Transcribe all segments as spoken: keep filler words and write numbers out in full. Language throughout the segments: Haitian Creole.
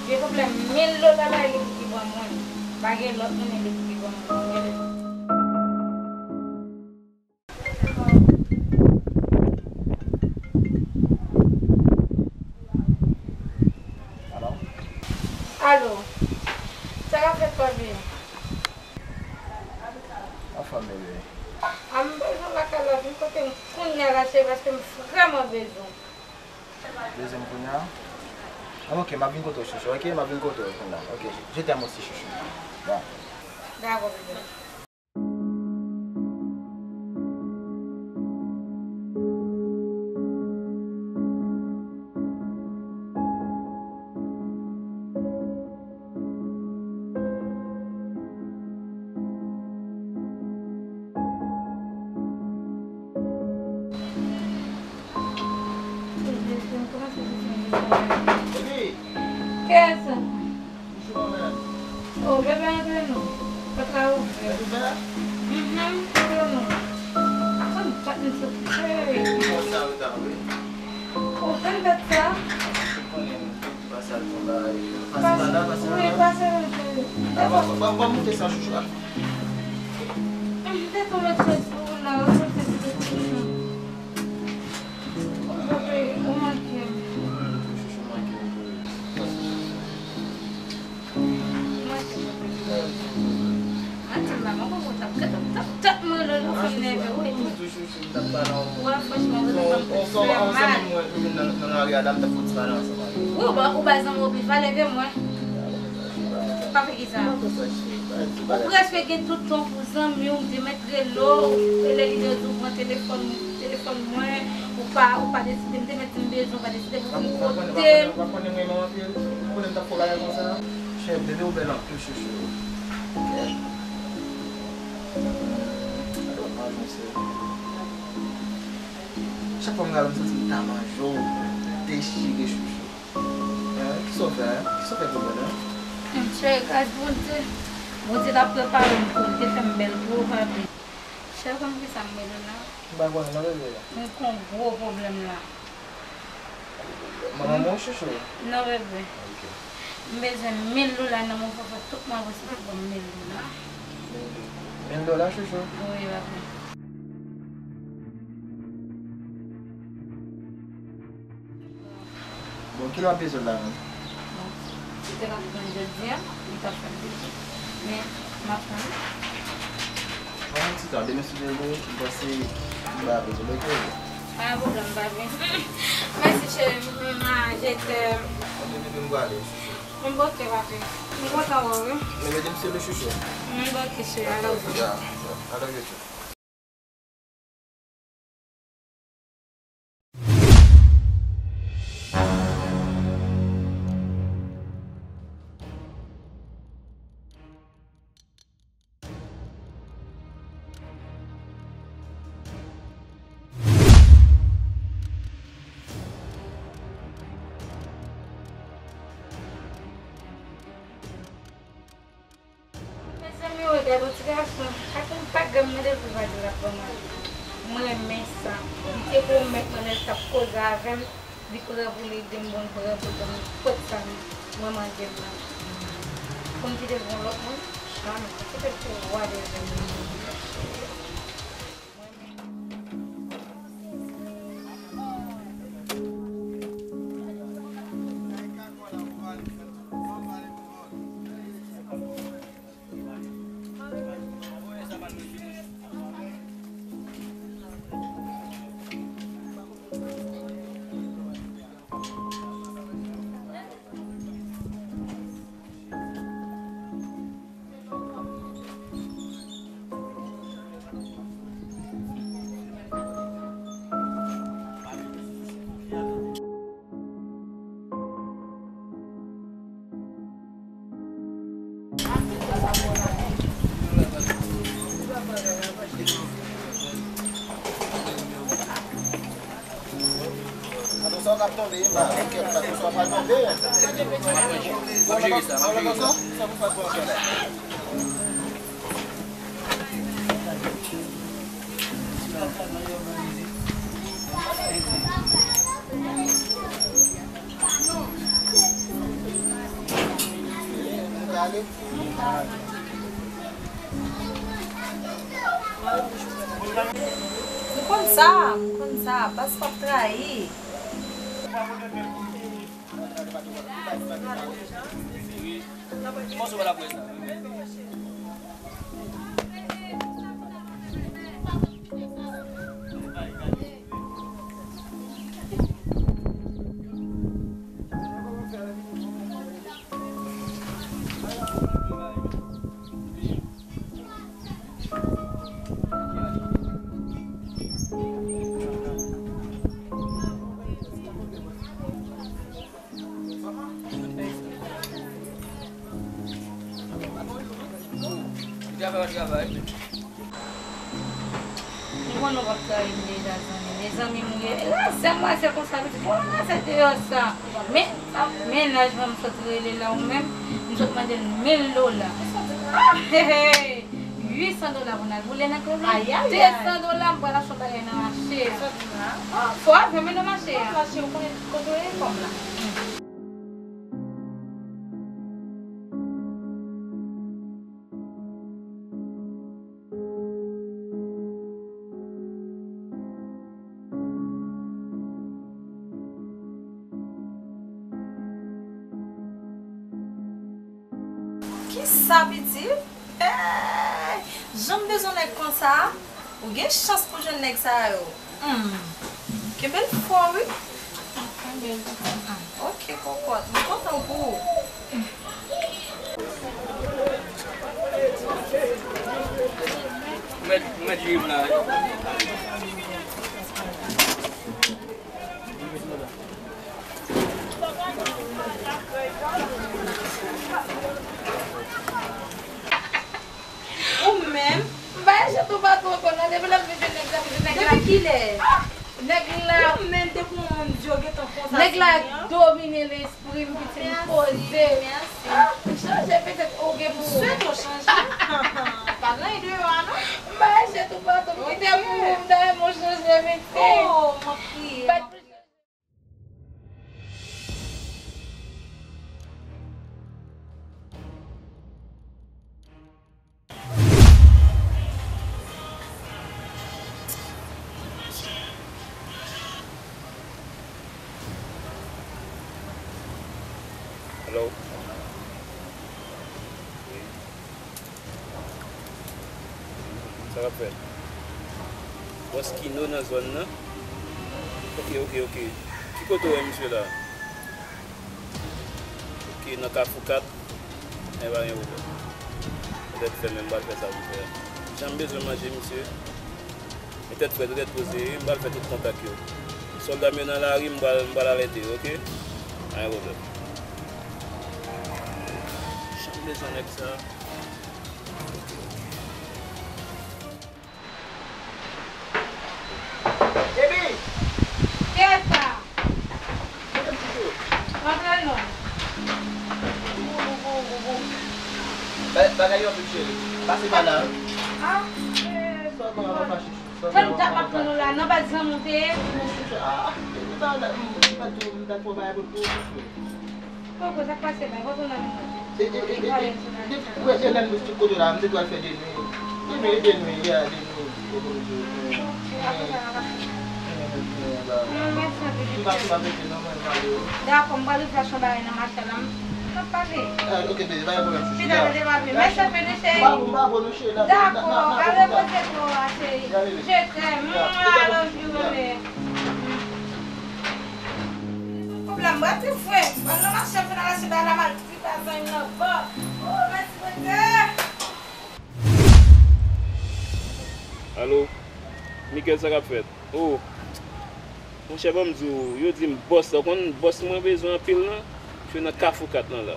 Gen pwoblèm mil dola bay li pou ki ban mwen. Pa gen lòt moun li pou ki ban mwen. Alo? Alo. Sa k ap fèt, papi? Anfòm, bebe. A, m bezwen lakay la, vin kote m kounye a la, cheri, paske m vrèman bezwen w. Bezwen m kounye a? A, ok, m ap vin kote w, chouchou, ok? M ap vin kote w kounye a, ok? Je t'aime aussi, chouchou. Bon. Dakò, bebe. Kiyès sa? Oh, bebe, antre non. Pòt la ouvè. Mhm, antre non. Atann, bat m sou. Hey. Bon, sa reta, wi. Oh, fè m bat sa. Pase pa la, pase pa la. Wi, pase la, cheri. Bon, bon, bon, moute sa, chouchou. Te tonbe chèz pou ou la, ou te tonbe. Ou manke m. Chouchou manke m tou. Ou manke m anpil. Mwen di m maman, kòman w t ap gade m, t ap, t ap mwen lè w fin nève, wi. Wi, franchman, ou fè m mal. Wi, ou ba, ou ba zanmi w plis valè ke mwen. Pa fè ki sa. Ou prèske gen tout tan pou zanmi w, m te mèt rele w, e lè li te di w pran telefòn, telefòn mwen, ou pa, ou pa deside, m te mèt di m bezwen w, pa deside pou vin kote m. Ou pa konnen mwen renmen w anpil, ou konnen m t ap fè w bagay konsa. Chè, bebe, ou bèl anpil, chouchou. Ok. Gade w pa avanse. Chak fwa m gade w, m santi m ta manje w, dechire, chouchou. Eh, kisa w fè, eh? Kisa w fè pou mwen, eh? Cheri, gras Bondye. Bondye t ap prepare m pou l te fè m bèl pou ou, papi. Cheri, konn kisa m rele w la? M pa konnen non, bebe. M gen yon gwo pwoblèm la. Manman mwen, chouchou? Non, bebe. Ok. M bezwen mil dola nan men w, fò w fè tout mwayen posib pou ban m mil dola. Mil dola, chouchou? Wi, papi. Bon, kilè w ap bezwen l la menm? Bon, si te ka jwenn jodi a, li t ap fè m plezi. Men, m ap tann. Pran yon ti tan, demen si Dye vle, m panse m va bezwen, oke? Pa gen pwoblèm, papi. Mèsi, cheri. Mwa, je t'aime. Mwen menm, m prale, chouchou. M oke, papi. M kontan wè w, wi. Men, medam, se le chouchou. M oke, cheri. I love you. Yeah, yeah. I love you too. Mezanmi, wi, gade yon ti gason. Atann pa granm nan depi l pa di l ap ban mwen. Mwen renmen sa. Li te pwomèt mwen lè l t ap koze avè m, li prè pou l ede m, bon, l prè pou l ban m nenpòt sa mwen mande l la. Pou m kite l pou yon lòt moun? Jamè. Kite l pou wa dèyè m. Atò sa w k ap tonbe, e pa enkèt, atò sa w pral tonbe. Bon, jere sa, m ap jere sa. M konn sa, m konn sa, pas p ap trayi. Travay, travay. Nou konn nou p ap trayi m deja, zanmi. Mezanmi, m ye. Razè m, razè konsa, li di, bon, razè deyò sa. Men, men laj mwen, m sot rele la ou menm, m sot mande l mil dola. Ah, he, he. Uit san dola pou n al boule nan klèb la. Ayayay. De san dola, m pral achte yon bagay nan mache a. Sa di la. Ah, fò avè m nan mache a. Mache, ou konnen kote w ye kòm la. Kisa, pitit? Hey! Jan m bezwen nèg konsa? Ou gen chans pou jwenn nèg sa yo. Hmm. Kenbe l fò, wi. Kenbe l. Ah, ok, kòkòt. M kontan pou ou. Mèt, mèt jiri m la, wi. Ou menm? M pa jan tou patwon konn nan depi lè m vin jwenn nèg la, m di nèg la. Depi kilè? Ah! Nèg la. Ou menm depi yon moun di yo gentan konsa. Nèg la domine lespri m, pitit, m poze. Mèsi, mèsi. Ah, m chanje petèt ou gen pou ou. Swete w chanje. Pa gen anyen deyò a non. M pa jan tou patwon, m kite pou ou, m ta renmen w chanje, pitit. Oh, m ap kriye. Hello. Wi. Sa k ap fèt? Bòs Kino nan zòn nan? Ok, ok, ok. Ki kote w wè misye la? Ok, nan Kafou kat. Enben, pa gen pwoblèm. Tèt frèt, men m pral fè sa pou fè a. Jan m bezwen manje, misye. Men tèt frèt, tèt poze, wi, m pral fè tout kontak yo. Sòlda m yo nan lari, m pral, m pral alète yo, ok? Pa gen pwoblèm. Jan m bezwen nèg sa. Baby! Kiyès sa? Mwen menm, chouchou. Antre non. Boubou, boubou, boubou. Ba-, bagay yo anpil, cheri. Pase pa la, wi. Ah, eh. Sèlman, papa, chouchou. Sèlman, papa. Tann dat m ap tann ou la, nan bat zanmi w te ye? Ah, ah, m ta, m ta tou, m ta twò bagay pou, pou, pou. Koko, sa k pase la? Koko nan men mwen. E, e, e, e, e, depi, wè, e lè m sou kote la, m te pral fè de nwi. De nwi, de nwi, ya, de nwi, de nwi, de nwi. Ok, apre sa, n a pase. M pa, m pa mete non, mwen, m pale. Dakò, m pral rive achte yon bagay nan mache la. M ap pale. Ah, ok, baby, pa gen pwoblèm, chouchou. Chita, tande, papi. Mèsi anpil, wi, cheri. M pa, m pa bon, non, cheri, n ap, n ap, n ap, n ap, n ap. Dakò, pa repoze twò, cheri. Ya, baby. Je t'aime. Ya, je t'aime aussi. Mwah, I love you, baby. Pwoblèm, brati fre. Ban nan mache, fè nan mache, ba la mal, ki pa zanj nan ban. Oh, mèsi, Bondye. Alo? Mikel, sa k ap fèt? Oh. Monchè, ban m di w, yo di m bòs la, ou konn bòs mwen bezwen anpil lan? Misye nan Kafou kat lan la.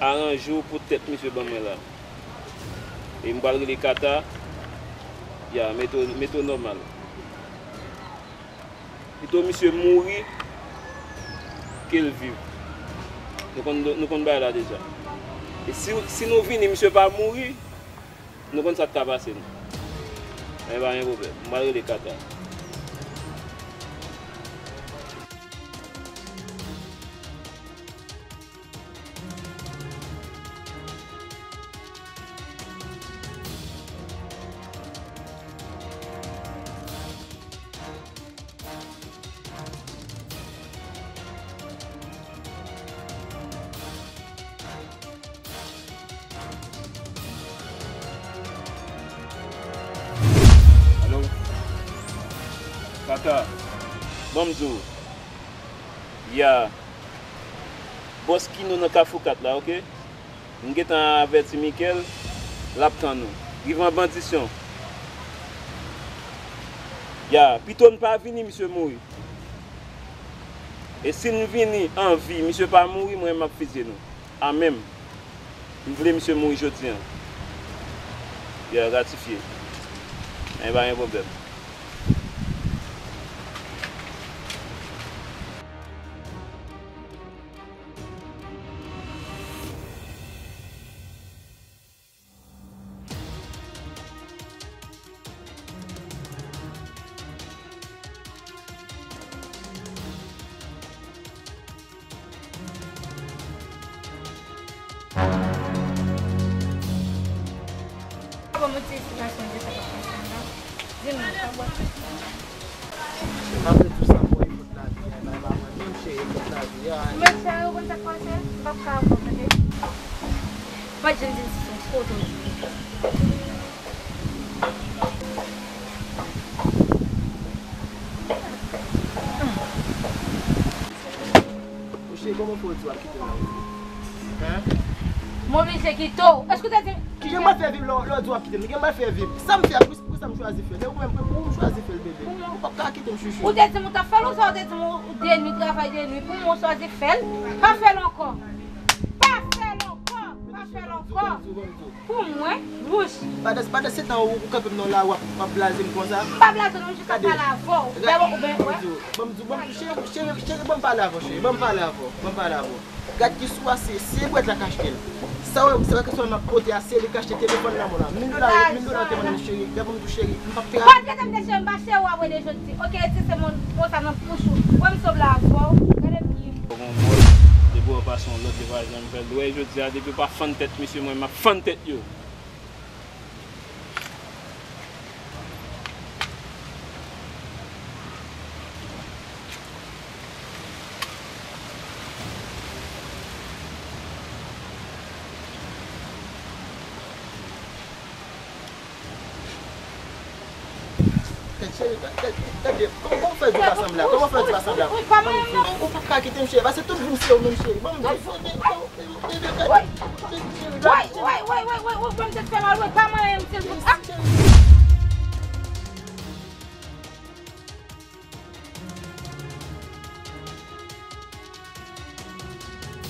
Aranje w pou tèt misye ban mwen la. E m pral rele Kata. Ya, mete w, mete w nòmal. Pito misye mouri ke l viv. Nou konn, nou konn bagay la deja. E si, si nou vini, misye pa mouri, nou konn sa k ka pase nou. Men pa gen pwoblèm. M pral rele Kata. Kaka, ban m di w. Ya. Bòs Kino nan Kafou kat la, oke? M gentan avèti Mikel, l ap tann ou. Rive an bandisyon. Ya, pito n pa vini, misye mouri. E si n vini an vi, misye pa mouri, mwen m ap fizye nou. Amèn. M vle misye mouri jodi an. Ya, ratifye. Men pa gen pwoblèm. Bon, mwen ti estimation de sa k ap pase la. Di m, sa w ap fè? Malgre tou sa, bon, e fòt lavi a, e pa, e pa mwen menm, cheri, e fòt lavi a. Men cheri, ou konn sa k pase? M p ap ka avè w, tande? Pa t janm di m si se yon foto. Cheri, kòman fè w di w ap kite m nan? Hein? M oblije kite w. Èske w te di m... Ki jan m ap fè viv lè w, lè w di w ap kite m? Ki jan m ap fè viv? Sa m fè a, pou, pou sa m chwazi fè l. E ou menm, pou ou m chwazi fè l, bebe. Pou mwen. Ou p ap ka kite m, chouchou. Ou te di m ou t ap fè l, ou sa ou te di m ou de nwi, travay de nwi. Pou mwen, ou chwazi fè l. Pa fè l ankò. Pa fè l ankò. Pa fè l ankò. Pou mwen, wouch. Pandan, pandan se tan ou, ou kanpe m nan lari, w ap, w ap blaze m konsa. M pa blaze w non, m jis ap pale avè w. Gade, gade, ou ben, wè. Ban m di w, ban m di w, ban m di w, cheri, cheri, cheri, ban m pale avè w, cheri, ban m pale avè w, ban m pale avè w. Gad ki sou a, se, se bwèt la k achte l. Sa w wè, sa w wè ke sou a m ap pote a, se li k achte telefòn nan men w la. Mil dola, mil dola te mande m, cheri, gade ban m di w, cheri, m p ap tra... Bon, trete m de cheri, m pa cheri w ap rele jodi. Oke, ti se moun, moun sa nan pouch ou. Wè m sou blaze avè w. Gade m ye. Fò gon mòd, depi w pase yon lòt, yo pa janm fè l. Wè, jodi a, depi w pa fann tèt misye, mwen, m ap fann tèt yo. Cheri, gade, gade, kòman, kòman w fè di w pa sanble la? Kòman w fè di w pa sanble la? Ou, ou, ou, ou pa ka kite m, cheri. Pase tout vi m se ou menm, cheri. Ban m di, bebe, bebe, gade. Woy, woy, woy, woy, woy, woy, woy, m te fè mal, woy, pa manyen m, silvouplè. Ah!